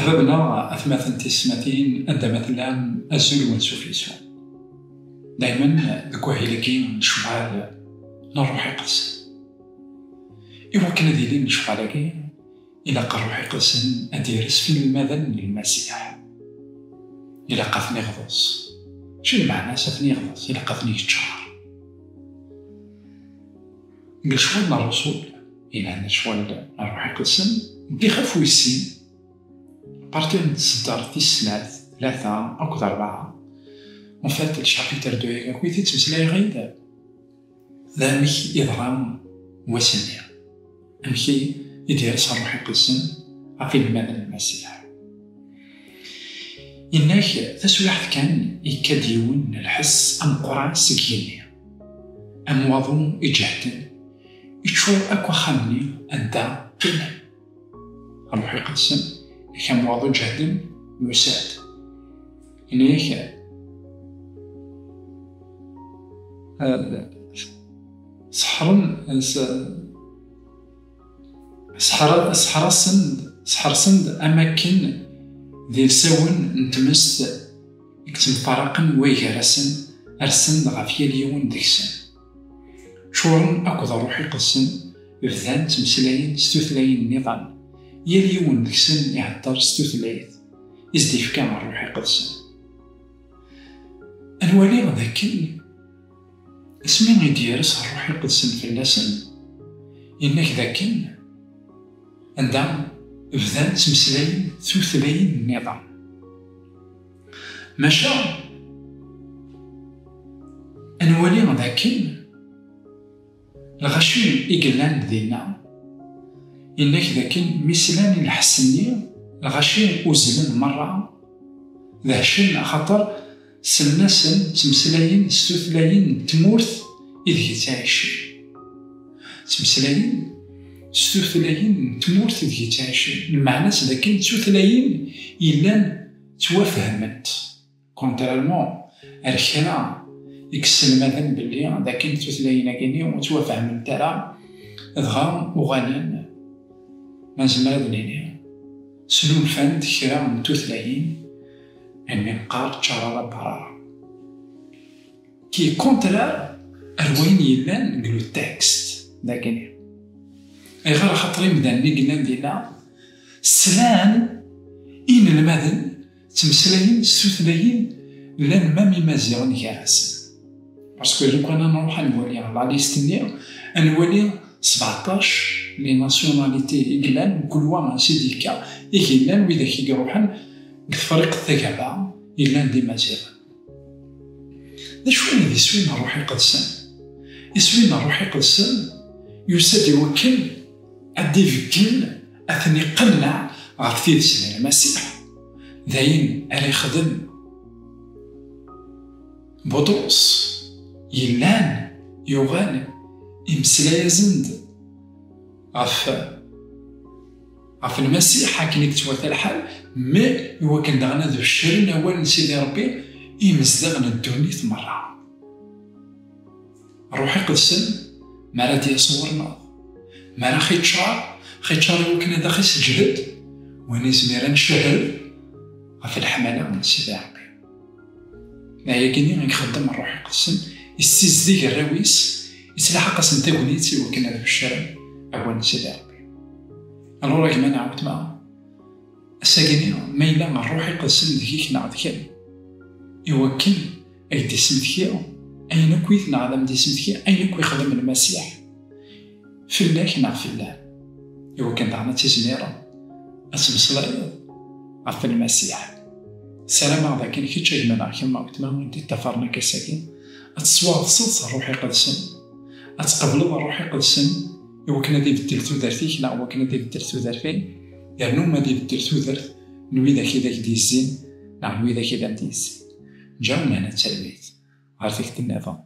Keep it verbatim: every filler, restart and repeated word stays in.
Bab-nneɣ, atmaten tisetmatin, anda ma tellam, azul n wansuf yes-wen. Daymen deg wahil-agi n ccɣal n Ṛṛuḥ Iqedsen. Iwakken ad ilin lecɣal-agi, ilaq Ṛṛuḥ Iqedsen ad d-ires f inelmaden n Lmasiḥ. Ilaq ad ten-iɣḍes. Mačči lmeɛna-s ad ten-iɣḍes, ilaq ad ten-iččar. Deg lecɣal n ṛṛusul, yelhan d lecɣal n Ṛṛuḥ Iqedsen, deg ixef wis sin, partir n tseddart tis snat, tlata akked rebɛa, en fait, le chapitre deux-agi akk i t-ttmeslayeɣ-id, d amek yeḍra wass-nni, amek i, i d-yers Ṛṛuḥ Iqedsen ɣef inelmaden n Lmasiḥ. Yenna-k, taswiɛt kan, yekka-d yiwen n lḥess ameqqran seg yigenni, am waḍu iǧehden, iččur akk axxam-nni anda qqimen. Ṛṛuḥ Iqedsen, yenna-k am waḍu iǧehden, yusa-d. Yenna-k, eh, seḥren, s-, seḥra-, seḥrasen-d, seḥrsen-d am akken d ilsawen n tmest i yettemfaraqen way gar-asen, rsen-d ɣef yal yiwen deg-sen. Ččuren akked Ṛṛuḥ Iqedsen, bdan ttmeslayen s tutlayin nniḍen. Yal yiwen deg-sen ihedder s tutlayt i s-d-ifka Ṛṛuḥ Iqedsen. Ad nwali d akken asmi i d-yers Ṛṛuḥ Iqedsen fell-asen, yenna-k d akken anda bdan ttmeslayen tutlayin nniḍen. Maca, ad nwali d akken lɣaci i yellan dinna, yenna-k d akken mi slan i lḥess-nni, lɣaci uzzlen merra, dehcen axaṭer slen-asen ttmeslayen s tutlayin n tmurt ideg ttɛicen. Ttmeslayen s tutlayin n tmurt ideg ttɛicen, lmeɛna-s d akken d tutlayin yellan ttwafehment. Contrairement ar kra i yesselmaden belli d akken tutlayin-agi-nni ur ttwafehment ara, dɣa uɣalen, ma nezmer ad nini, snulfan-d kra n tutlayin, ayen mi neqqar tčarar abarara. Qui est contraire ar wayen yellan deg le texte dagi-nni. Ayɣer? Axaṭer imdanen i yellan dinna slan inelmaden ttmeslayen s tutlayin llan même imaziɣen gar-asen. Parce que lukan ad nruḥ ad nwali la liste-nni, ad nwali sbeɛṭac les nationalités i yellan, mkul wa ansi d-yekka, i yellan widak i iruḥen deg Tefriqt Tagaba yellan d imaziɣen. D acu i d iswi n Ṛṛuḥ Iqedsen? Iswi n Ṛṛuḥ Iqedsen yusa-d i wakken ad d-ibeggen, ad ten-iqenneɛ ɣef tidet n Lmasiḥ. D ayen ara yexdem Buṭrus, yellan yuɣal imeslay-asen-d ɣef, ɣef Lmasiḥ akken i yettwata lḥal, mais iwakken daɣen ad beccren awal n Sidi Ṛebbi i yimezdaɣ n ddunit merra. Ṛṛuḥ Iqedsen, mi ara d-yas ɣur-neɣ, mi ara ɣ-iččar, ɣ-iččar iwakken ad aɣ-iseǧhed, win izmir ad ncehhed ɣef leḥmala n Sidi Ṛebbi. D ayagi-nni i ixeddem Ṛṛuḥ Iqedsen, yessizdig arraw-is, yettlaḥaq-asen tagnit iwakken ad beccren awal n Sidi Ṛebbi. Alors, a gma neɣ a weltma, ass-agi-nni, ma yella Ṛṛuḥ Iqedsen deg-k neɣ deg-m, iwakken ad k-d-ismekti ayen akk i t-, neɣ ad am-d-ismekti ayen akk ixdem Lmasiḥ fell-ak neɣ fell-am, iwakken daɣen ad tizmireḍ ad tmeslayeḍ ɣef Lmasiḥ. Ssarameɣ d akken kečč a gma neɣ kemm a weltma i d-iṭṭafaren akka ass-agi, ad tettwaɣeḍseḍ s Ṛṛuḥ Iqedsen, ad tqebleḍ Ṛṛuḥ Iqedsen iwakken ad ibeddel tudert-ik neɣ iwakken ad ibeddel tudert-im, yernu ad ibeddel tudert n widak i d ak-d-yezzin neɣ n widak i d am-d-yezzin. Ǧǧaw lehna d talwit ɣer tikti nniḍen.